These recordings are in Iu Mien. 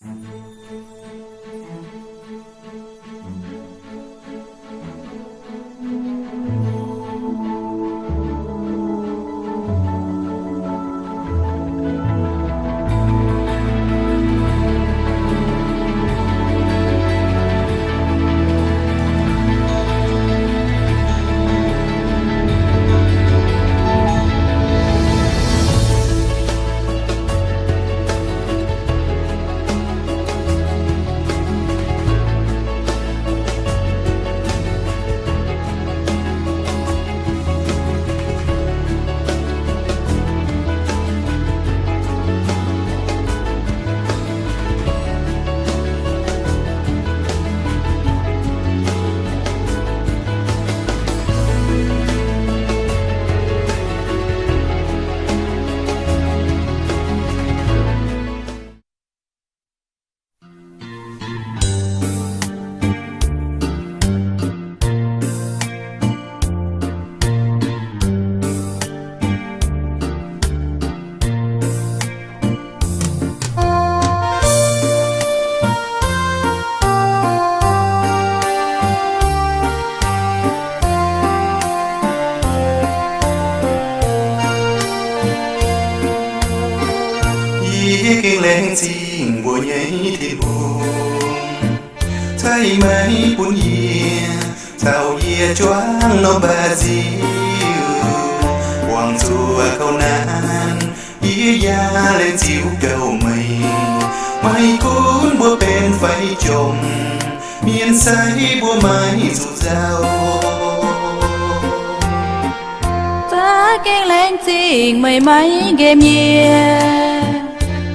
Yie gengh laengz zingh mbuo nyei Tin-Hungh, ceix meih bun yie, caux yie juangv norm mba'nziu, buangh zuqc gauh naanc, yie yaac laengz zingh gauh meih. Maiv gunv mbuo benx fai jomc, mienh sai mbuo maiv zuqc nzauh. Za'gengh laengz zingh meih maiv nqemh yie,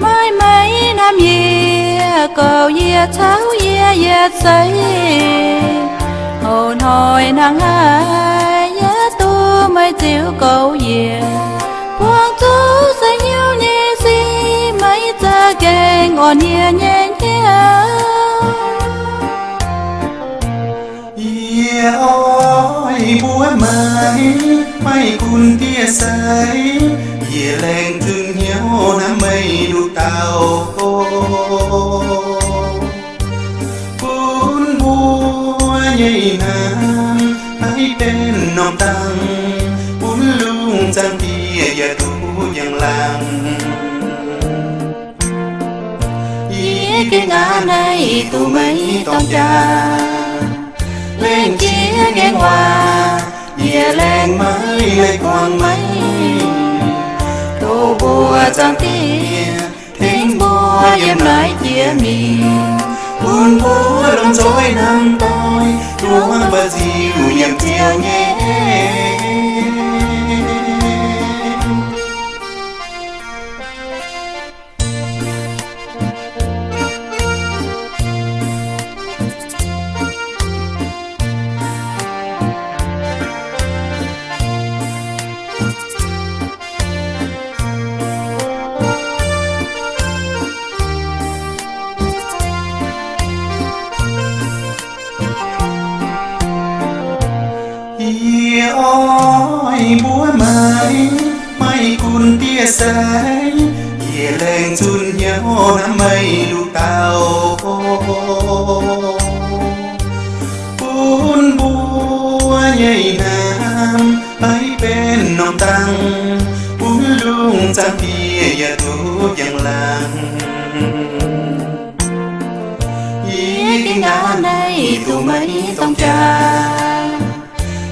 maiv maaih hnamv yie, gauh yie caux yie yietc seix. Houc hnoi hnangv haaix yaac duqv meih ziux gouv yie, buangh zuqc sai hnyouv nyei sic, maiv za'gengh orn yie nyei hnyouv. Yie oix mbuox meih, maiv gunv diev seix, yie laengz zunh hnyouv hnamv meih nduqc dauh. Bun mbuo nyei hnamv maiv benx norm dangh, bun lungh zaangc Diex yaac duqv njang-laangc. Yie gengh aqv naaiv duqv meih dorng jaax, lengc jiex ngaengc waac, yie laengz maiv leiz guangc meih. Tov mbuox Zaangc Diex tengx mbuo yiem naaiv jiex mingh, bun mbuo lomh nzoih hnamv doic, juangc mba'nziu yiem Ziouv nyei. Yie oix mbuox meih, maiv gunv diev seix, yie laengz zunh hnyouv hnamv meih nduqc dauh. Bun mbuo nyei hnamv maiv benx norm dangh, bun lungh zaangc Diex yaac duqv njang-laangc. Yie gengh aqv naaiv duqv meih dorng jaax,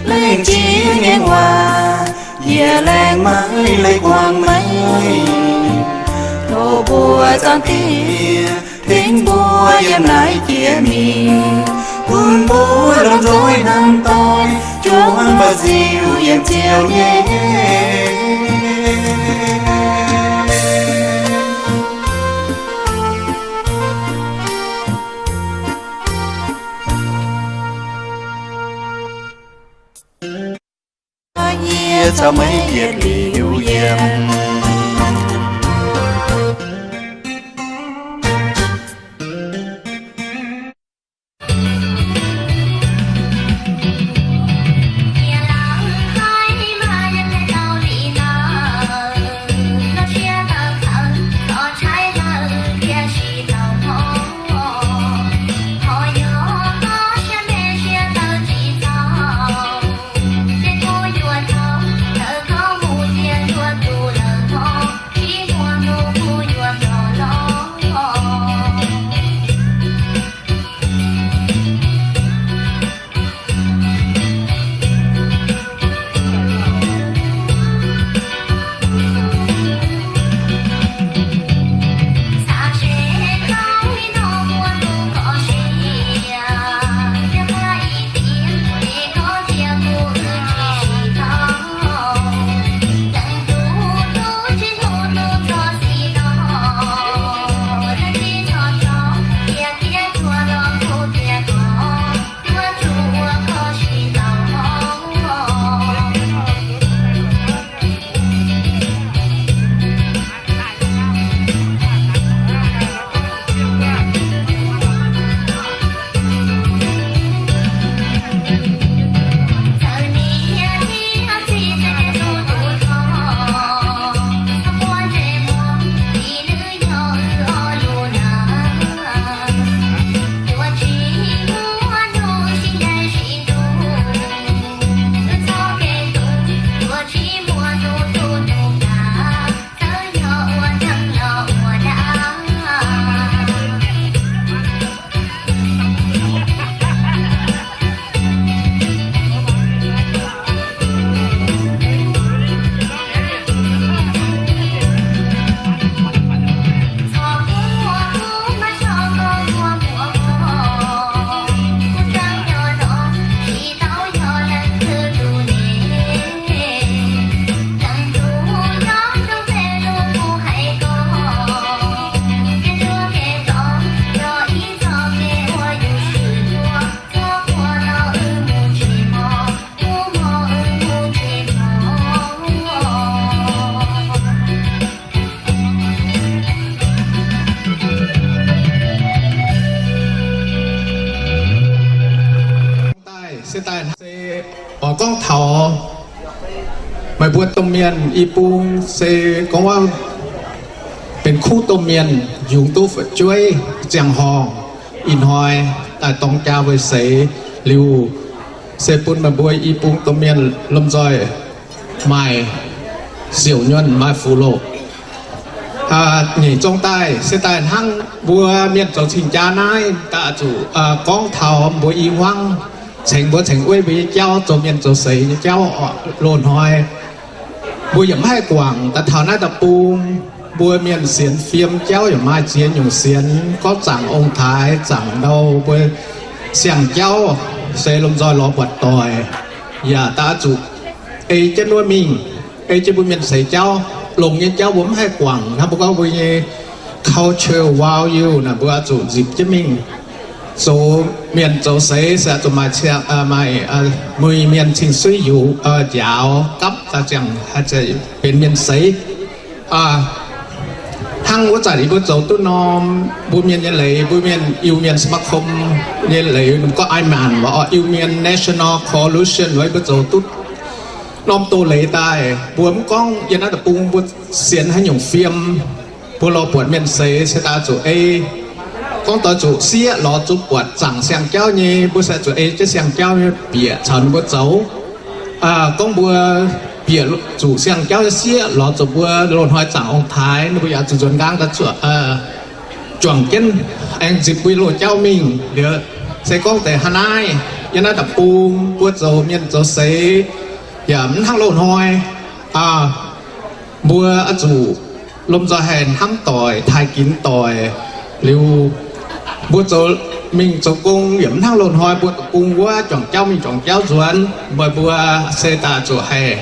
lengc jiex ngaengc waac, yie laengz maiv leiz guangc meih. Tov mbuox Zaangc Diex tengx mbuo yiem naaiv jiex mingh, bun mbuo lomh nzoih hnamv doic, juangc mba'nziu yiem Ziouv nyei. Yie caux meih yietc liuz yiem. Gorngv taux meih mbuo domh mienh i bung se gorngv wuov benx kuv domh mienh yungz duqv fu'jueiv ziangh horngh, ih hnoi daaih dorng jaa weic seix liuz, se bun meih mbuo i bung domh mienh lomh nzoih maaih siouc nyuonh maaih fuqv-loqc. Nyeic zong daaih se daaih hnangv mbuo mienh zoux cing-jaa naaiv, daaih zuqc gorngv taux mbuo i hmuangv cengx mbuo cengx wuov mbuo nyei jauv, zoux mienh zoux seix nyei jauv oc. Loz-hnoi mbuo yaac maiv haih guangc, daaih taux naaiv deic-bung mbuo mienh sienx fiem jauv yaac maaih ziex nyungc sienx, gorngv zaangc ong-taaix, zaangc ndau, mbuo siang-jauv se lomh nzoih lorz buatc doic, yaac daaih zuqc ei jienv wuov mingh, ei jienv mbuo mienh seix jauv. Longx nyei jauv mbuo maiv haih guangc, hnangv mbuo gorngv mbuo nyei culture value naaic mbuo oix zuqc nzipc jienv mingh. Zoux mienh zoux seix se oix zuqc maaih, maaih muic mienh cing-suiv yungz njaaux gapv daaih ziangh haih benx mienh seix. Hnangv wuov zanc yie mbuo zoux duqv norm mbuo mienh nyei leiz, mbuo mienh Iu-Mienh สมาคม nyei leiz, gorngv ไอแมน waac, Iu-Mienh National Coalition, mbuo zoux duqv norm doz-leiz daaih. Mbuo mv gorngv yiem naaiv deic-bung mbuo sienx haaix nyungc fiem, mbuo lorz buatc mienh seix se daaih zuqc ei, gorngv doix zuqc sieqv lorz zuqc buatc zaangc siang-jauv nyei, mbuo se zuqc ei jienv siang-jauv nyei bieqc caux ninh mbuo zoux. Gorngv mbuo bieqc zuqc siang-jauv nyei sieqv lorz zuqc mbuo loz-hnoi zaangc ong-taaix, ninh mbuo yaac zuqc nzuonx nqaang daaih zuqc juangc jienv aengx nzipc mbuo loz-jauv mingh. Liuz se gorngv deix hnangv naaiv, yiem naaiv deic-bung mbuo zoux mienh zoux seix yaac mv hnangv loz-hnoi. Mbuo oix zuqc lomh nzoih haih hnamv doic, taaih ginx doic. Liuz mbuo zoux mingh zoux gong yaac mv hnangv loz-hnoi mbuo deic-bung wuov juangc jauv mingh juangc jauv nzuonx. Meih mbuo se daaih zuqc haih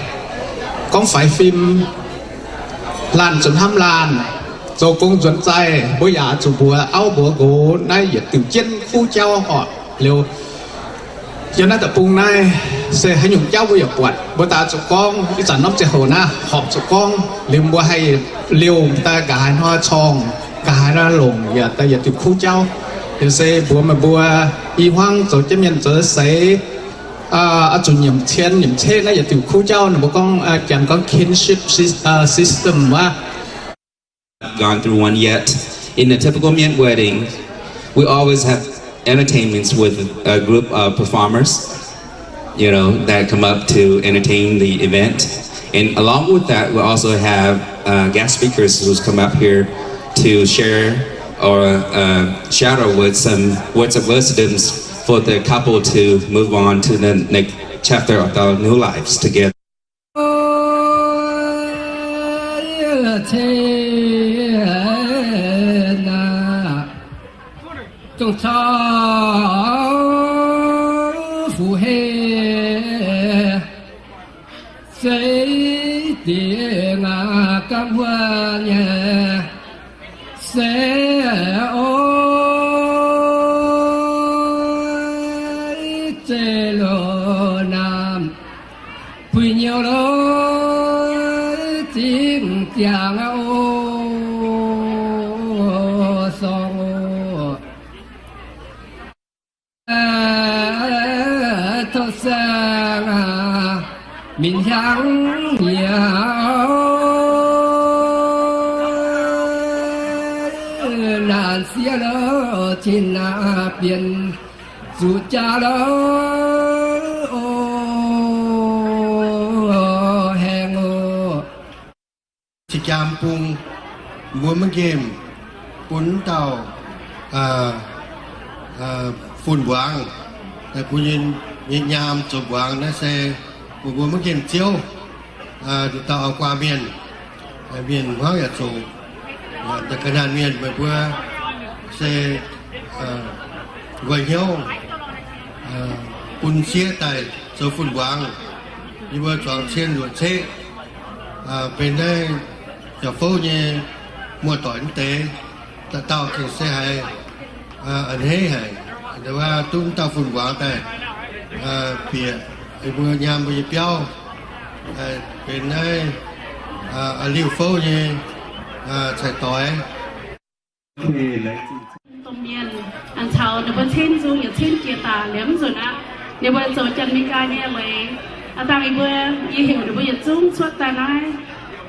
gorngv faix fim, laanh zuqc hnamv laanh, zoux gong nzuonx zaih. Mbuo yaac zuqc mbuox auv mbuox nqox naaiv yietc diuc jienv kuv jauv oc. Liuz yiem naaiv deic-bung naaiv se haaix nyungc jauv mbuo yaac buatc, mbuo daaih zuqc gorngv. Ih zanc norm ziangh hoc naaiv horpc zuqc gorngv, liuz mbuo haih liouh daaih nqa'haav hnoi corngh, nqa'haav hnoi longc yaac daaih yietc diuc kuv jauv. Liuz se mbuox meih mbuo i hmuangv zoux jienv mienh zoux seix, oix zuqc nyiemc cien nyiemc ceqv naaiv yietc diuc kuv jauv. Ninh mbuo gorngv, Janx gorngv kinship sys-, system wuov. Gone through one yet. In a typical Mien wedding, we always have entertainments with a group of performers, you know, that come up to entertain the event. And along with that, we also have uh, guest speakers who's come up here to share or uh, shadow with some words of wisdoms for the couple to move on to the next chapter of their new lives together. Zong caux fuqv hei, zeiv diex aac, gaamv huaav nyei se oix zeiv loz naamh, puix nyouz loz zingh ziangx oc, sorng oc. Tov saeng aac, mingh hiaangx nyiex, naanc sieqv loh, cin aac bienx zuqc jaax loh, o, haengh oc. Cing-jaa bung mbuo maiv nqemh bun wuov dauh fun-mbuangz, bun nyei nyaam zoux mbuangz naaiv se meih mbuo maiv nqemh ziouv, dauh auv-guaax mienh, mienh hmuangv yaac zoqc, da'ga'naanh mienh meih mbuo se nqoi hnyouv bun sieqv daaih zoux fun-mbuangz. Yie mbuo zuangx cien luoqc ceqv benx naaiv jauv-fouv nyei muoz-doic mv deix, dauh dauh gengh se haiz a'hneiv haic, duqv dauh fun-mbuangz daaih bieqc yie mbuo nyaam mbuo nyei biauv, benx naaiv liuh fouv nyei cai-doix. Domh mienh caux ninh mbuo cen nzung yaac cen jiex daaih liemh nzunc aqv. Ninh mbuo zoux Janx-Meigaa nyei leiz. Aav dangh yie mbuo, yie heuc ninh mbuo yietc zungv cuotv daaih naaiv,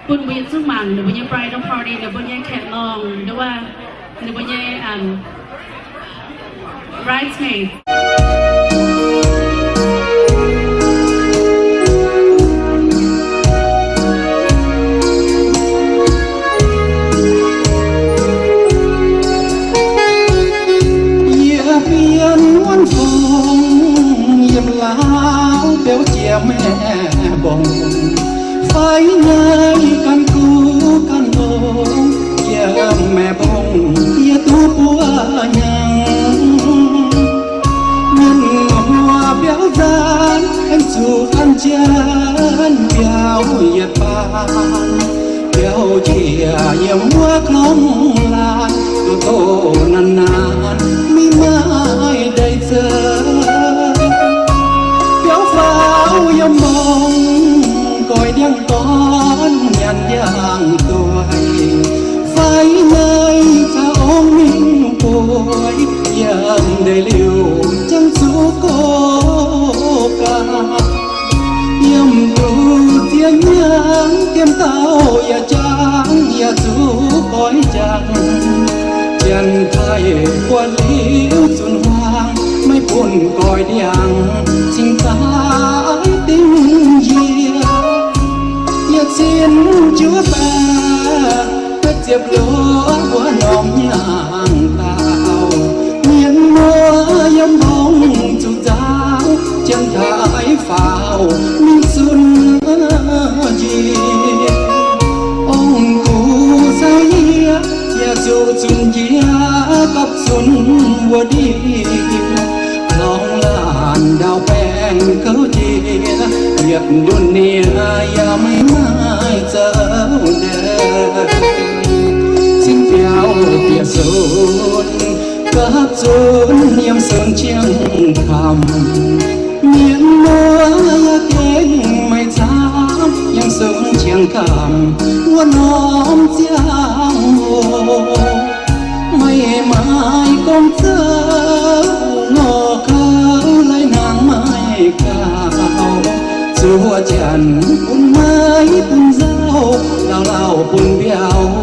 bun mbuo yietc zungv mangc ninh mbuo nyei bridal party, ninh mbuo nyei แขกร้อง nduov, ninh mbuo nyei, um, bridesmaids. Yie mienh wuonh fongc yiem laauv biauv jiex maeqc mbong, fai naaiv ganh kuv ganh longx, yiem maeqc mbong yie duqv buov hnyangx. Mienh muoz biauv nzaanv, aengx zuqc an jienv biauv yietc baan. Biauv jiex yiem wuov gorngv laanh, doqc doqc naanc naanc, maiv maaih deix zeix. Biauv faaux yiem mbong, goix ndiangx-dorn nyanc ndiangx-dueiv. Fai naaiv caux ong mingh bueix, yiem ndeic-liuh jangx zuqc gox gaax. Yiem nduqc ziex hnyangx, dien dauh yaac jangx, yaac zuqc goix jangx. Janx-taiv buatc liuz zunc huaang, maiv bun goix ndiangx cingx daaih dingh yie. Yietc cin juov baeqv betv ziepc luoqc wuov norm hnyangx dauh, mienh muoz yiem mbong zuqc nzauh, janx-taiv faaux mingh zunc njiec. Ong-gux caux yie yaac zuqc zunc njiec gapv zunc wuov ndiev. Lorngx laanh ndau-baengh kouv jiex, yietc nduqc nie yaac maiv maaih zoux ndeic. Cingx biauv bieqc zunc gapv zunc yiem sunc cieng kamv, mienh muoz yaac gengh maiv camv yiem sunc cieng kamv wuov norm ziangh hoc. Maiv maaih gong zoux, ngorc kouv lai hnangv maiv gaux. Zuov janx bun maiv bun nzauh, lauh lauh bun mbiauh,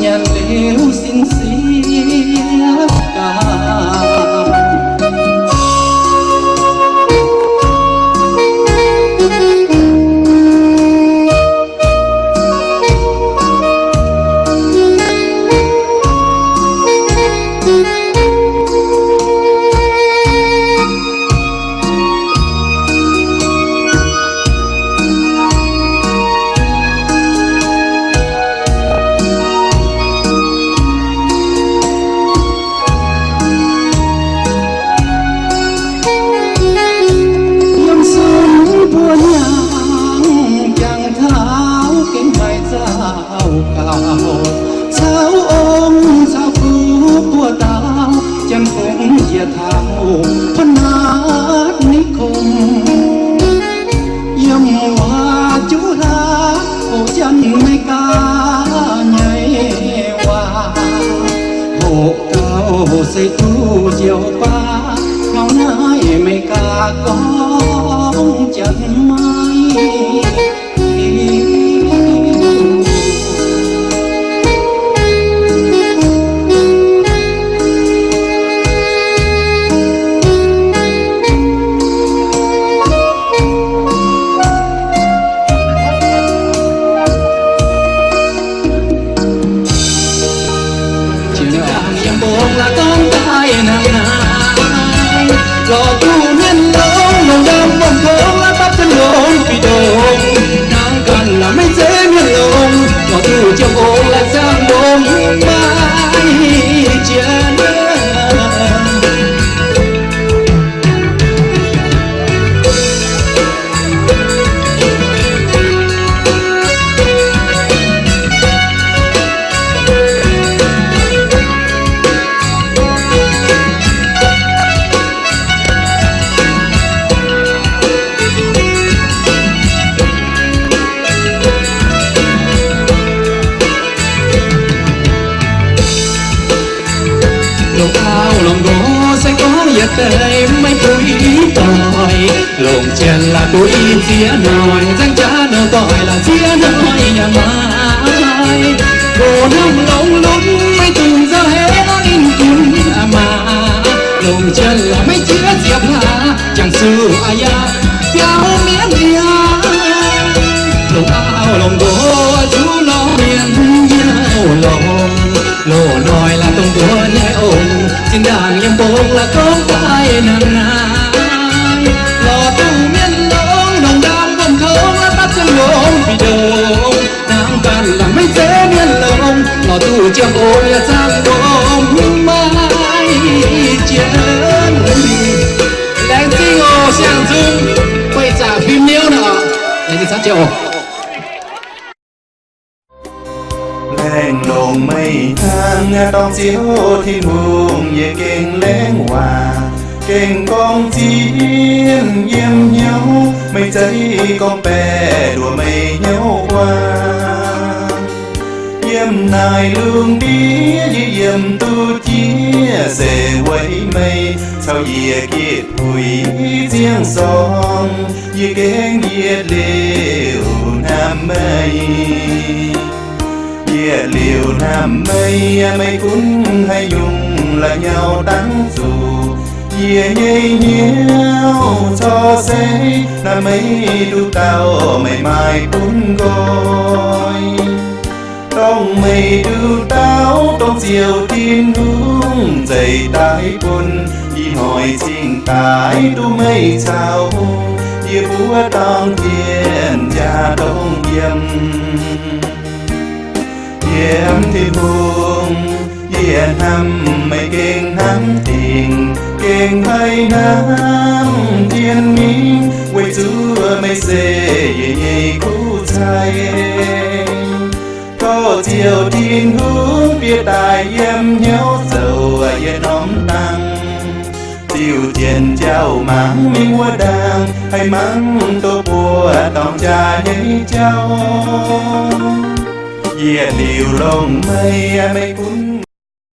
nyanc liuz sin siev gaax. Yiem sunv buo hnyangx jangx taux gengh maaih zauh gaux, caux ong caux gux buoz-dauh, janx-fungx njiec taux พนัสนิคม. Yiem waac juqv hlaax hoqc Janx-Meigaa nyei waac, hoqc gauh se duqv njoux baav, ngau naaiv Meigaa gorngv Janx maiv Yiem mbong la'gorngv daaih hnangv naaiv, lorz duqv mienh longx, longx ndamv mbong kouv la'bapv zunv longx fih ndongx, hnangv ganh la'maiv zeiz mienh longx, lorz duqv ziangh hoc la'ziangh mbong maiv jiex. Longc auv longc nqox se gorngv yietc deix maiv puix doic, Longc jienv la'guaih ziex hnoi, nzengc jaax nouh doic la'ziex hnoi yaac maaih. Mbuo hnamv longx lunx, maiv dungx nzauh heix lorz ninh gunv aqv maah. Longc jienv la'maiv jiex ziepc hlaax, jangx zuqc aqv yaac biaux mienv mi'aqv. Longc auv longc nqox zuqc lorz mienh nyei longx. Loz-hnoi la'dongh mbuo nyei ong, zinh ndaangc yiem mbong la'gorngv daaih nangh naaiv. Lorz duqv mienh longx, longc ndaamv wuom kouv la'dapv ziangh longx fih ndongx. Hnangv ganh la'maiv zeiz mienh longx, lorz duqv ziangh ong yaac zaangc wuom maiv jienv. Laengz zingh oc, siang-nzung, guei zaqc fim niouv nor. Laengz zingh camv jienv oc. Laengz longx meih hnangv dorng Ziouv Tin-Hungh, yie gengh laengz waac, gengh gorngv zien yiem hnyouv, maiv zeiz gorngv baeqc nduoc meih hnyouv guaax. Yiem naaiv lungh ndiev yie yiem duqv jiex se weic meih caux yie gitv puix ziangh sorng, yie gengh yietc liuz hnamv meih. Yietc liuz hnamv meih, meih gunv haaix nyungc la'nyauv dangv zuqc yie nyei hnyouv corc se naaiv meih nduqc dauh meih maaih bun nqoi. Dongh meih nduqc dauh dongh Ziouv Tin-Hungh nzeix daaih bun, ih hnoi cingx daaih duqv meih caux yie mbuo dorng jiex jaa dongh yiem. Yiem Tin-Hungh, yie hnamv meih gengh hnamv dingc, gengh haih hnamv jienv mingh, weic zuqc meih se yie nyei kuv cai. Tov Ziouv Tin-Hungh bieqc daaih yiem hnyouv zoux yietc norm dangh, ziux jienv jauv mangc mingh wuov ndaangc, haih mangc duqv buo dorng jaa nyei jauv. Yietc liuz longc meih, meih gunv